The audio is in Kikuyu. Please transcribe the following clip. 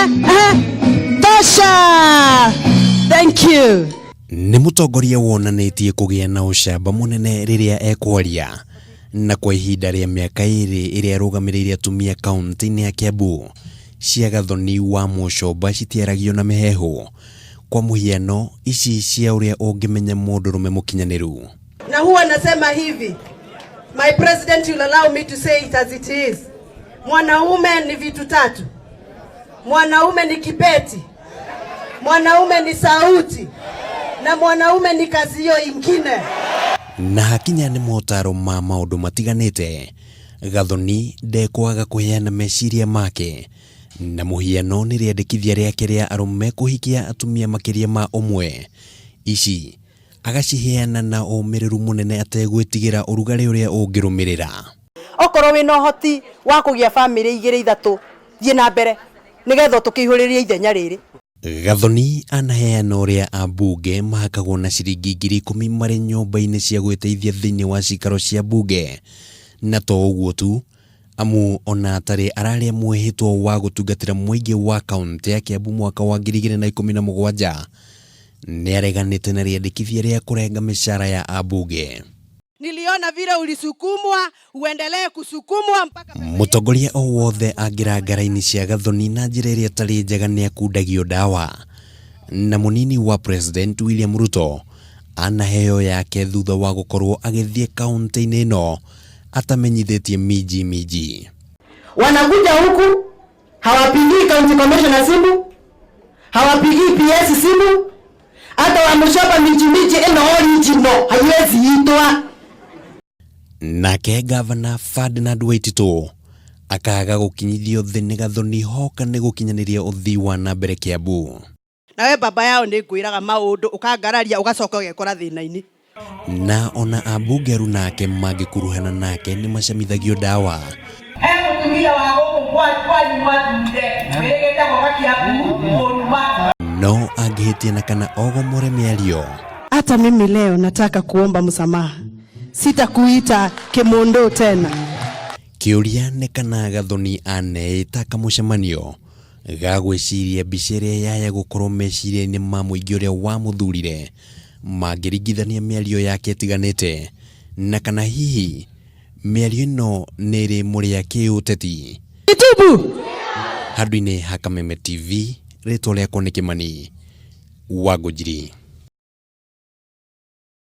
Ehe, tosha. Thank you. Nĩ mũtongoria wonanĩtie kũgĩa na ũcamba mũnene rĩrĩa ekwaria, na kwa ihinda rĩa mĩaka ĩrĩ ĩrĩa arũgamĩrĩire atumia kaunti-inĩ ya Kiambu, cia Gathoni wa Mũcomba citiaragio na mĩheehũ. Kwa mũhiano, ici cia ũrĩa ũngĩmenya mũndũrũme mũkinyanĩru. Na huwa nasema hivi, my president, you'll allow me to say it as it is. Mwanaume ni vitu tatu. Mwanaume ni kibeti, mwanaume ni sauti, na mwanaume ni kazi hiyo ingine. Na hakinya nĩ motaro ma maũndũ matiganĩte, Gathoni ndekwaga kũheana meciria make, na mũhiano nĩ rĩandĩkithia rĩake rĩa arũme kũhikia atumia makĩria ma ũmwe. Ici agaciheana na ũmĩrĩru mũnene ategwĩtigĩra ũrugarĩ ũrĩa ũngĩrũmĩrĩra. Okorwo wĩna ũhoti wa kũgĩa bamĩrĩ igĩrĩ ithatũ, thiĩ na mbere nĩgetha tũkĩihũrĩrie ithenya rĩrĩ. Gathoni anaheana ũrĩa ambunge mahakagwo na ciringi 10,000 marĩ nyũmba-inĩ cia gwĩteithia thĩinĩ wa cikaro cia mbunge, na to ũguo tu, amu ona atarĩ ararĩa mwĩhĩtwa wa gũtungatĩra mũingĩ wa kaunti ya Kiambu mwaka wa 2017, nĩareganĩte na rĩandĩkithia rĩa kũrenga mĩcara ya ambunge. Niliona vile ulisukumwa, uendelee kusukumwa mpaka Mũtongoria o wothe angĩranga raini cia Gathoni na njĩra ĩrĩa ĩtarĩ njega nĩakundagio ndawa. Na mũnini wa President William Ruto anaheo yake thutha wa gũkorwo agĩthiĩ kaunti-inĩ ĩno atamenyithĩtie minji minji. Wanakuja huku hawapigii county commissioner simu, hawapigii PS simu, hata Wamuchomba minji minji ĩno original haiwezi itwa. Nake gavana Ferdinand Waititu akaga gũkinyithio thĩ nĩ Gathoni hoka nĩ gũkinyanĩria ũthii wa na mbere Kiambu. Nawe baba yao nĩ ngwĩraga maũndũ ũkangararia ũgacoka ũgekora thĩna-inĩ. Na ona ambunge aru nake mangĩkuruhana nake nĩ macamithagio ndawa. He mũtumia wa gũkũ kwanyu mwathurire wĩrĩgĩte gũka Kiambu kũnuma. No angĩhĩtia na kana ogomore mĩario. Hata mimi leo nataka kuomba msamaha, sitakuita kimondo tena. Kĩũria nĩ kana Gathoni aneĩta kamũcemanio ga gwĩciria mbica ĩrĩa yaya gũkorwo meciria-inĩ ma mũingĩ ũrĩa wamũthurire mangĩringithania mĩario yake ĩtiganĩte, na kana hihi mĩario ĩno nĩ ĩrĩ mũrĩa kĩũteti. Itubu. Handũ-inĩ ha Kameme TV, rĩtwa rĩakwa nĩ Kĩmani wa Ngũnjiri.